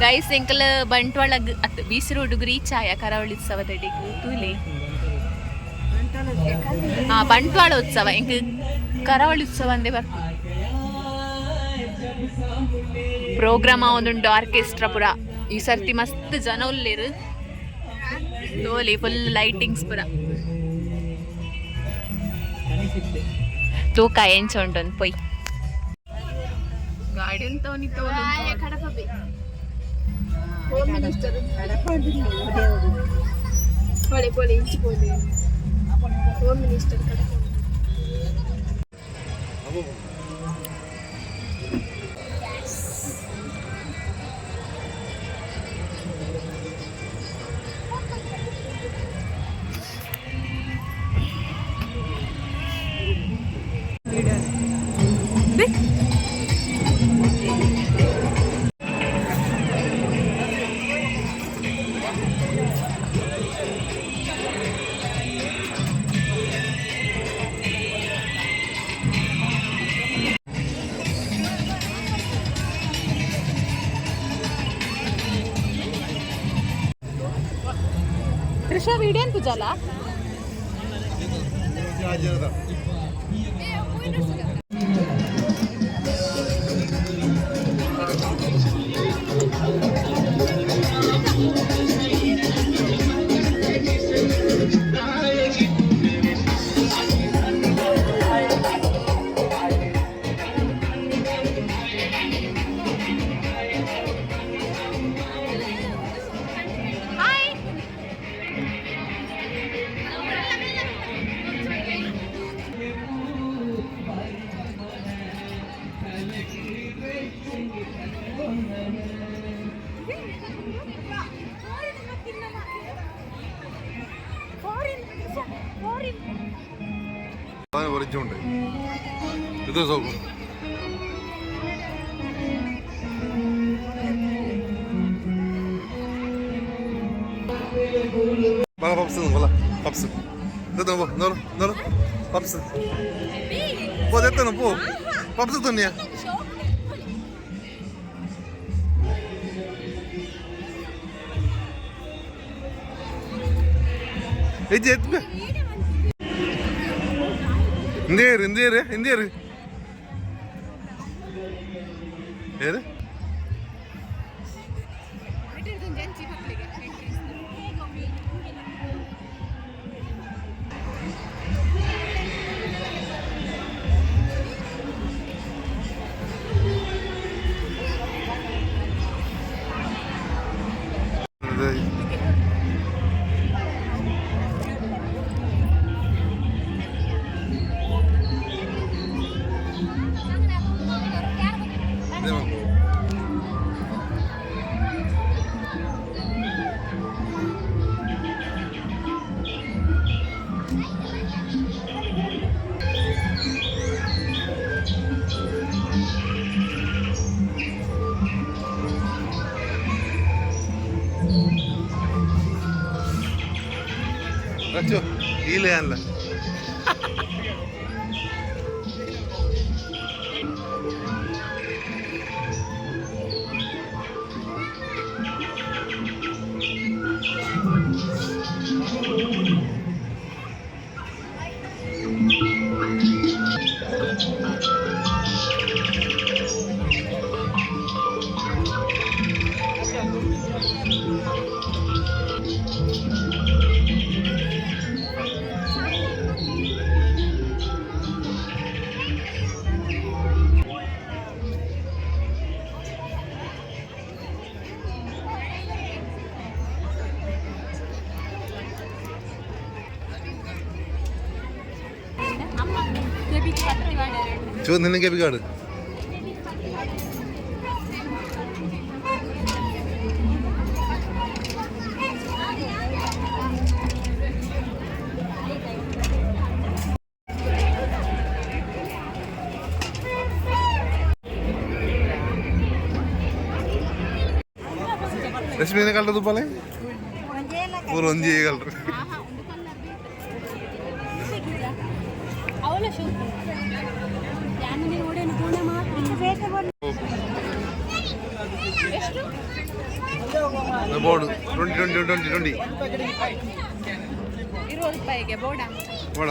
Guys ಎಂಕಲ್ Bantwal ಅತ್ ಬೀಸಿ ರೋಡ್ಗ್ reach ಆಯ ಕರಾವಳಿ ಉತ್ಸವದಡಿಗ್ ತೂಲೆ. ಹಾ, ಬಂಟ್ವಾಳ ಉತ್ಸವ. ಎಂಕ್ ಕರಾವಳಿ ಉತ್ಸವ ಅಂದೇ ಬರ್ಪ. ಪ್ರೋಗ್ರಾಮ್ ಒಂದುಂಡು, ಆರ್ಕೆಸ್ಟ್ರಾ ಪುರ. ಈ ಸರ್ತಿ ಮಸ್ತ್ ಜನ ಉಲ್ಲೇರು. ತೋಲಿ, ಫುಲ್ ಲೈಟಿಂಗ್ಸ್ ಪುರ. ತೂಕ ಎಂಚ ಉಂಟು ಪೊಯ್. ಗಾಡಿ ಅಂತ. ಹೋಮ್ ಮಿನಿಸ್ಟರ್ ಪೋಲೆ ಪೋಲೆ ಇಂಚಿ ಪೋಲೆ ಹೋಮ್ ಮಿನಿಸ್ಟರ್ ಕಡಪ. ತ್ರಿಷಾ, ವಿಡಿಯೋ ಪೂಜಾಲ. ಹಾಯ್. ಒರಿಜುಂಡು ಇದು ಸೋಕು. ಬಲ ಪಪ್ಸ್, ಬಲ ಪಪ್ಸ್. ಪೋ ನೋಡು ನೋಡು, ಪಪ್ಸ್ ಪೋ. ಎತ್ತನು ಪೋ, ಪಪ್ಸ್ ತುನ್ನಿಯ. ಹೆಜ್ಜೆ ಎತ್ತು. ಇಂದೇರು ಇಂದೇರು ಇಂದೇರು ಏರು. ರಚ್ಚು ಇಲ್ಲ ಅಲ್ಲ. ಚೂ ನಿನಗೆ ಬಿಗಾಡು. ರಶ್ಮಿ ಕಲರ್ ತುಪ್ಪಾಲೆ ಪೂರ ಒಂಜಿ ಕಲರ್. ಅವಳ. ಬೋರ್ಡ್ 20 20 20 20. 20 ರೂಪಾಯಿಗೆ ಬೋಡ. ಬೋಡ.